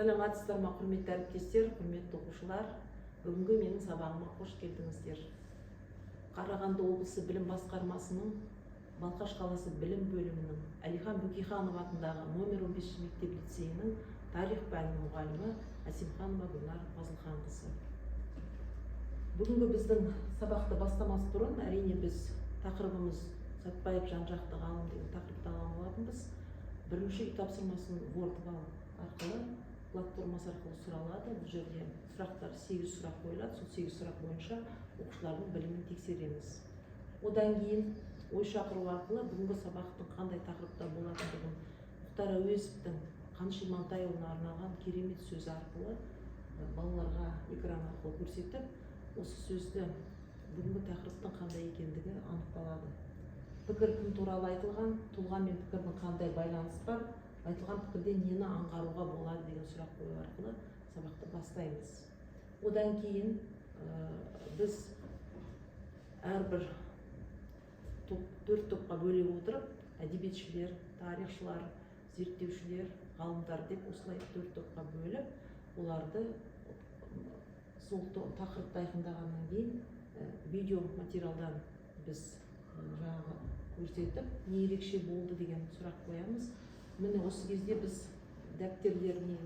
Саламатсыздар ма, құрметті әріптестер, құрметті оқушылар! Бүгінгі менің сабағыма қош келдіңіздер. Қарағанды облысы білім басқармасының Балқаш қаласы білім бөлімінің Әлихан Бөкейханов атындағы номер 15 мектеп лицейінің тарих пәнінің мұғалімі Әсемханова Гүлнар Фазылханқызы. Бүгінгі біздің сабақты бастамас бұрын, әрине, біз тақырыбымыз «Сәтбаев жан жақты ғалым» деген тақырыпты алған болатынбыз. Бірінші үй тапсырмасын Wordwall арқылы, платформасы арқылы сұралады. Бұл жерде сұрақтар, сегіз сұрақ қойылады. Сол сегіз сұрақ бойынша оқушылардың білімін тексереміз. Одан кейін ой шақыру арқылы бүгінгі сабақтың қандай тақырыпта болатындығын Мұхтар Әуезовтің Қаныш Имантайұлына арналған керемет сөзі арқылы балаларға экран арқылы көрсетіп, осы сөзді, бүгінгі тақырыптың қандай екендігі анықталады. Пікір кім туралы айтылған, тұлға мен пікірдің қандай байланысы бар, айтылған пікірден нені аңғаруға болады деген сұрақ қою арқылы сабақты бастаймыз. Одан кейін біз әрбір топ, төрт топқа бөле отырып, әдебиетшілер, тарихшылар, зерттеушілер, ғалымдар деп осылай төрт топқа бөліп, оларды сол тақырыпты айқындағаннан кейін видео материалдан біз жаңағы көрсетіп, не ерекше болды деген сұрақ қоямыз. Міне, осы кезде біз дәптерлеріне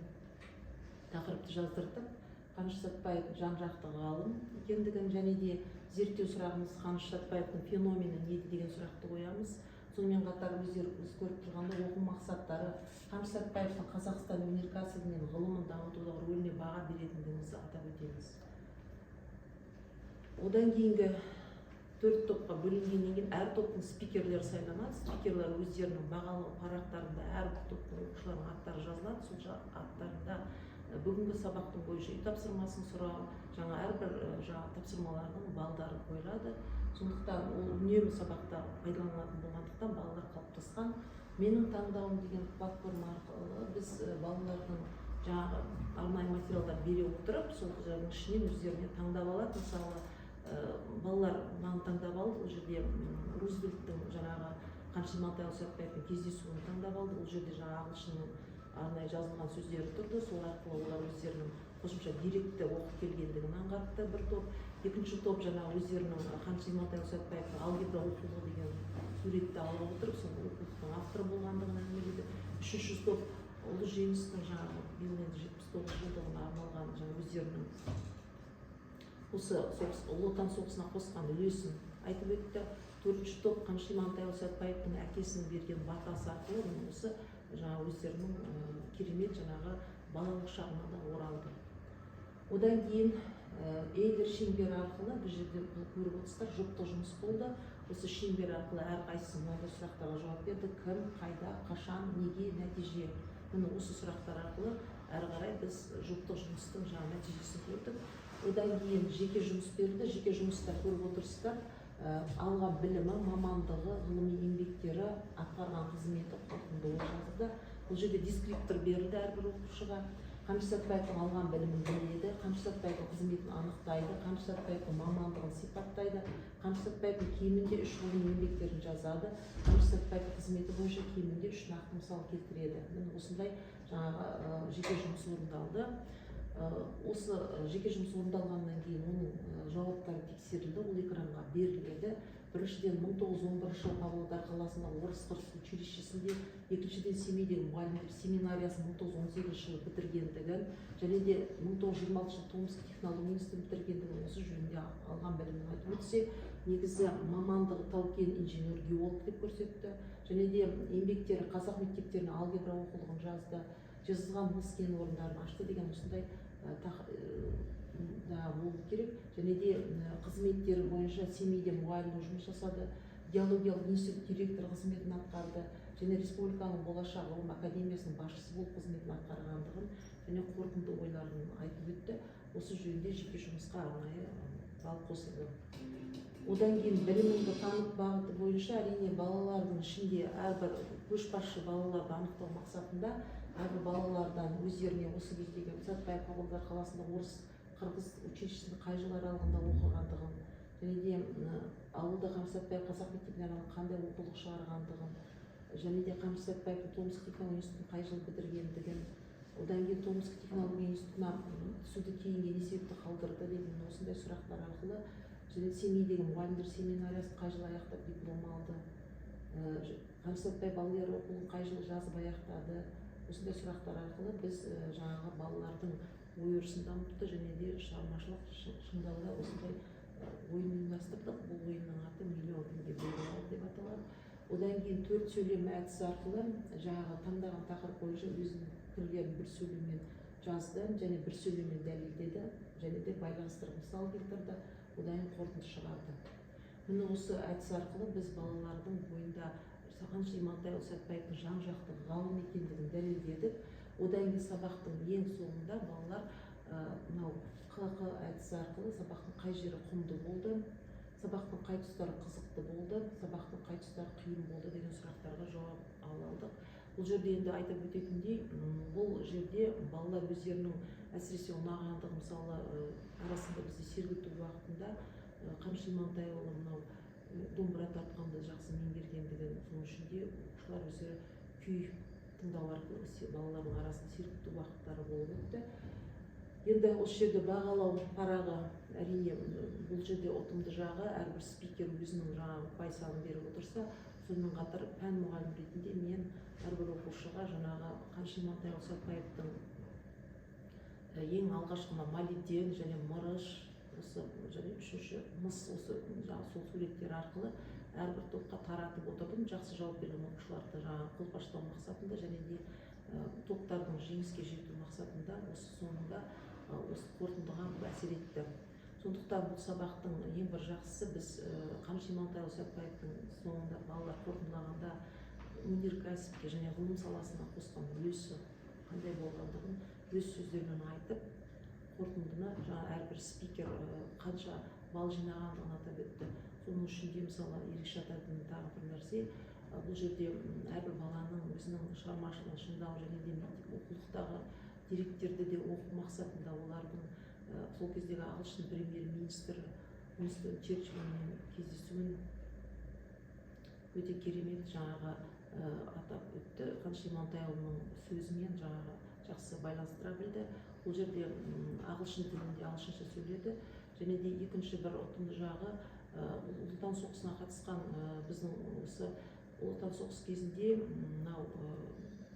тақырыпты жаздыртып, Қаныш Сәтбаев жан жақты ғалым екендігін және де зерттеу сұрағымыз «Қаныш Сәтбаевтың феномені неде?» деген сұрақты қоямыз. Сонымен қатар өздеріңіз көріп тұрғандай, оқу мақсаттары Қаныш Сәтбаевтың Қазақстан өнеркәсібі мен ғылымын дамытудағы рөліне баға беретіндігімізді атап өтеміз. Одан кейінгі төрт топқа бөлінгеннен кейін әр топтың спикерлері сайланады. Спикерлер өздерінің бағалы парақтарында әрбір топтың оқушыларының аттары жазылады. Сол аттарында бүгінгі сабақтың бойынша үй тапсырмасын сұрау, жаңа әрбір жаңа тапсырмалардың балдары қойылады. Сондықтан ол үнемі сабақта пайдаланылатын болғандықтан, балалар қалыптасқан. «Менің таңдауым» деген платформа арқылы біз балалардың жаңағы арнайы материалдар бере отырып, сол құжаттың ішінен өздеріне таңдап алады. Мысалы, балалар мынаны таңдап алды. Ол жерде Рузвельттің, жаңағы Қаныш Имантайұлы Сәтбаевпен кездесуін таңдап алды. Ол жерде жаңағы ағылшынның арнайы жазылған сөздері тұрды. Сол арқылы олар өздерінің қосымша деректі оқып келгендігін аңғартты бір топ. Екінші топ жаңағы өздерінің Қаныш Имантайұлы Сәтбаевтың «Алгебра оқулығы» деген суретті ала отырып, сол оқулықтың авторы болғандығын әңгімеледі. Үшінші топ Ұлы Жеңістің жаңағы биыл енді 79 жылдығына арналған жаңа өздерінің осы соғыс, Ұлы Отан соғысына қосқан үлесін айтып өтті. Төртінші топ Қаныш Имантайұлы Сәтбаевтың әкесінің берген батасы арқылы, міне, осы жаңа өздерінің керемет жаңағы балалық шағына да оралды. Одан кейін Эйлер шеңбері арқылы, бұл жерде бұл көріп отырсыздар, жұптық жұмыс болды. Осы шеңбер арқылы әрқайсысы мынандай сұрақтарға жауап берді: кім, қайда, қашан, неге, нәтиже. Міне, осы сұрақтар арқылы әрі қарай біз жұптық жұмыстың жаңа нәтижесін көрдік. Одан кейін жеке жұмыс берілді. Жеке жұмыста көріп отырсыздар, алған білімі, мамандығы, ғылыми еңбектері, атқарған қызметі, қорытынды ой жазылды. Бұл жерде дескриптор берілді әрбір оқушыға. Қаныш Сәтбаевтың алған білімін біледі, Қаныш Сәтбаевтың қызметін анықтайды, Қаныш Сәтбаевтың мамандығын сипаттайды, Қаныш Сәтбаевтың кемінде үш ғылыми еңбектерін жазады, Қаныш Сәтбаевтың қызметі бойынша кемінде үш нақты мысал келтіреді. Міне, осындай жаңағы жеке жұмыс орындалды. Осы жеке жұмыс орындалғаннан кейін оның жауаптары тексерілді, ол экранға беріледі. Біріншіден, 1911 жылы Павлодар қаласында орыс қырғыз училищесінде, екіншіден, Семейдегі мұғалімдер семинариясын 1918 жылы бітіргендігін және де 1926 жылы Томск технология институтын бітіргендігін, осы жөнінде алған білімін айтып өтсе, негізі мамандығы тау кен инженер геолог деп көрсетті. Және де еңбектері қазақ мектептеріне алгебра оқулығын жазды, Жезқазған мыс кен орындарын ашты деген осындай да болу керек. Және де қызметтері бойынша Семейде мұғалім болып жұмыс жасады, геологиялық институт директоры қызметін атқарды және республиканың Болашақ ғылым академиясының басшысы болып қызметін атқарғандығын және қорытынды ойларын айтып өтті. Осы жөнінде жеке жұмысқа арнайы балл қосылды. Одан кейін «Біліміңді таныт» бағыты бойынша, әрине, балалардың ішінде әрбір көшбасшы балаларды анықтау мақсатында әрбір балалардан өздеріне осы кездегі Сәтбаев Павлодар қаласында орыс қырғыз училищесінде қай жыл аралығында оқығандығын және де ауылда Қаныш Сәтбаев қазақ мектебіне арналған қандай оқулық шығарғандығын және де Қаныш Сәтбаевтың Томск технология институтын қай жылы бітіргендігін, одан Одан кейін Томск технология институтына түсуді кейінге не себепті қалдырды деген осындай сұрақтар арқылы және Семейдегі мұғалімдер семинариясын қай жылы аяқтап, диплом алды, Қаныш Сәтбаев балгер оқуын қай жылы жазып аяқтады, осындай сұрақтар арқылы біз жаңағы балалардың ой өрісін дамытты және де шығармашылық шыңдауда осындай ойын ұйымдастырдық. Бұл ойынның аты «Миллион кімге бере алады» деп аталады. Одан кейін төрт сөйлем әдісі арқылы жаңағы таңдаған тақырып бойынша өзінің пікірлерін бір сөйлеммен жазды және бір сөйлеммен дәлелдеді және де байланыстырып мысал келтірді, одан кейін қорытынды шығарды. Міне, осы әдіс арқылы біз балалардың бойында Қаныш Имантайұлы Сәтбаевтың жан жақты ғалым екендігін дәлелдедік. Одан кейін сабақтың ең соңында балалар мынау ҚҚ әдісі арқылы сабақтың қай жері құнды болды, сабақтың қай тұстары қызықты болды, сабақтың қай тұстары қиын болды деген сұрақтарға жауап ала алдық. Бұл жерде енді айтап өтетіндей, бұл жерде балалар өздерінің әсіресе ұнағандығы, мысалы, арасында бізде сергіту уақытында Қаныш Имантайұлы мынау домбыра тартқанды жақсы меңгергендігін, соның ішінде оқушылар өздері күй тыңдау арқылы балалардың арасын сергіту уақыттары болып өтті. Енді осы жерде бағалау парағы, әрине, бұл жерде ұтымды жағы, әрбір спикер өзінің жаңағы ұпай санын беріп отырса, сонымен қатар пән мұғалімі ретінде мен әрбір оқушыға жаңағы Қаныш Имантайұлы Сәтбаевтың ең алғашқы мына молибден және мырыш, осы және үшінші мыс, осы жаңағы сол суреттер арқылы әрбір топқа таратып отырдым. Жақсы жауап берген оқушыларды жаңағы қолпаштау мақсатында және де топтардың жеңіске жету мақсатында осы соңында осы қорытындыға бұл әсер етті. Сондықтан бұл сабақтың ең бір жақсысы, біз Қаныш Имантайұлы Сәтбаевтың соңында балалар қорытындылағанда өнеркәсіпке және ғылым саласына қосқан үлесі қандай болғандығын өз сөздерімен айтып, қорытындыны жаңа әрбір спикер қанша балл жинағандығын атап өтті. Соның ішінде, мысалы, ерекше ататын тағы бір нәрсе, бұл жерде әрбір баланың өзінің шығармашылығын шыңдау және де мектеп оқулықтағы деректерді де оқу мақсатында олардың сол кездегі ағылшын премьер министрі Уинстон Черчилльмен кездесуін өте керемет жаңағы атап өтті. Қаныш Имантайұлының сөзімен жаңағы жақсы байланыстыра білді. Бұл жерде ағылшын тілінде, ағылшынша сөйледі. Және де екінші бір ұтымды жағы, Ұлы Отан соғысына қатысқан, біздің осы Ұлы Отан соғысы кезінде мынау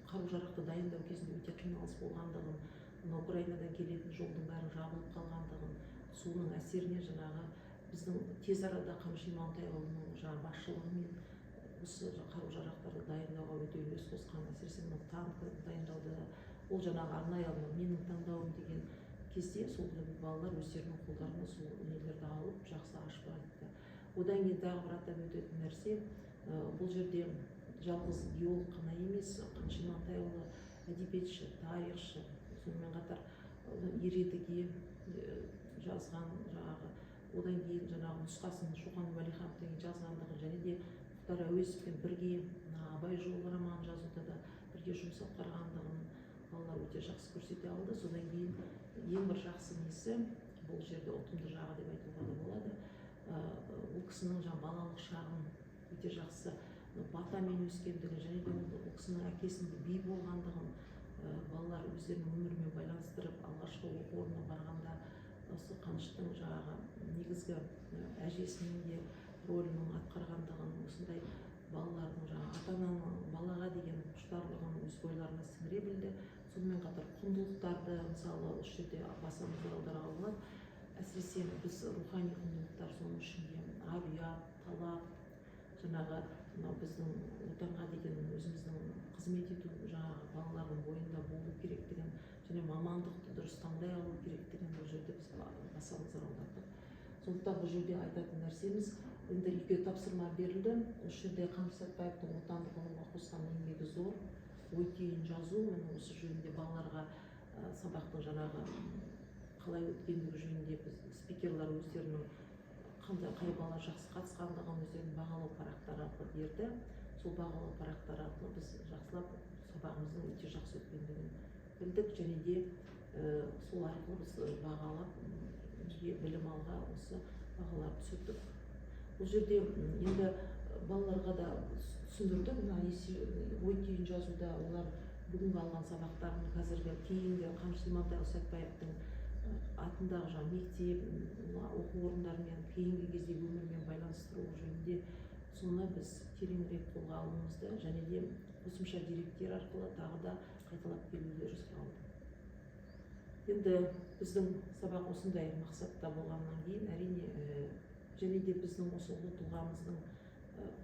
қару жарақты дайындау кезінде өте қиналыс болғандығын, мына Украинадан келетін жолдың бәрі жабылып қалғандығын, соның әсерінен жаңағы біздің тез арада Қаныш Имантайұлының жаңағы басшылығымен осы қару жарақтарды дайындауға өте үлес қосқан, әсіресе мынау танк дайындауда. Ол жаңағы арнайы мынау «Менің таңдауым» деген кезде сол балалар өздерінің қолдарына сол нелерді алып, жақсы ашып айтты. Одан кейін тағы бір атап өтетін нәрсе, бұл жерде жалғыз геолог қана емес, Қаныш Имантайұлы әдебиетші, тарихшы, сонымен қатар Ер Едіге жазған, жаңағы одан кейін жаңағы нұсқасын Шоқан Уәлиханов деген жазғандығын және де Мұхтар Әуезовпен бірге мына «Абай жолы» романын жазуда да бірге жұмыс атқарғандығын балалар өте жақсы көрсете алды. Содан кейін ең бір жақсы несі, бұл жерде ұтымды жағы деп айтуға да болады, ол кісінің жаңағы балалық шағын өте жақсы батамен өскендігін және де ол кісінің әкесінің де би болғандығын балалар өздерінің өмірімен байланыстырып, алғашқы оқу орнына барғанда осы Қаныштың жаңағы негізгі әжесінің де рөлінің атқарғандығын, осындай балалардың жаңағы ата ананың балаға деген құштарлығын өз бойларына сіңіре білді. Сонымен қатар құндылықтарды, мысалы, осы жерде баса назар аударуға болады, әсіресе біз рухани құндылықтар, соның ішінде ар ұят, талап, жаңағы мынау біздің Отанға деген өзіміздің қызмет ету жаңағы балалардың бойында болу керектігін және мамандықты дұрыс таңдай алу керектігін бұл жерде біз баса назар аудардық. Сондықтан бұл жерде айтатын нәрсеміз, енді үйге тапсырма берілді. Осы жерде Қаныш Сәтбаевтың отандық ғылымға қосқан еңбегі зор ой түйін жазу, міне, осы жөнінде балаларға сабақтың жаңағы қалай өткендігі жөнінде біз спикерлер өздерінің қандай, қай бала жақсы қатысқандығын өздерінің бағалау парақтары арқылы берді. Сол бағалау парақтары арқылы біз жақсылап сабағымыздың өте жақсы өткендігін білдік және де сол арқылы біз бағалап, үйге білім алға осы бағаларды түсірдік. Бұл жерде енді балаларға да түсіндірдік, мына ой түйін жазуда олар Бүгінгі алған сабақтарын қазіргі кейінгі Қаныш Имантайұлы Сәтбаевтың атындағы жаңа мектеп, оқу орындарымен, кейінгі кездегі өмірмен байланыстыру жөнінде, соны біз тереңірек қолға алуымызды және де қосымша деректер арқылы тағы да қайталап келулері сұралды. Енді біздің сабақ осындай мақсатта болғаннан кейін, әрине, және де біздің осы ұлы тұлғамыздың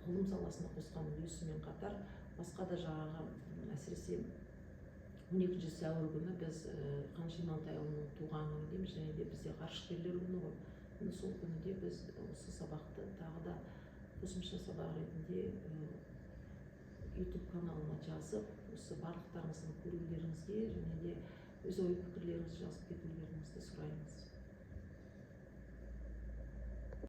ғылым саласына қосқан үлесімен қатар басқа да жаңағы, әсіресе 12 сәуір күні біз Қаныш Имантайұлының туған күні дейміз және де бізде Ғарышкерлер күні ғой. Міне, сол күні де біз осы сабақты тағы да қосымша сабақ ретінде Ютуб каналына жазып, осы барлықтарыңыздың көрулеріңізге және де өз ой пікірлеріңізді жазып кетулеріңізді сұраймыз.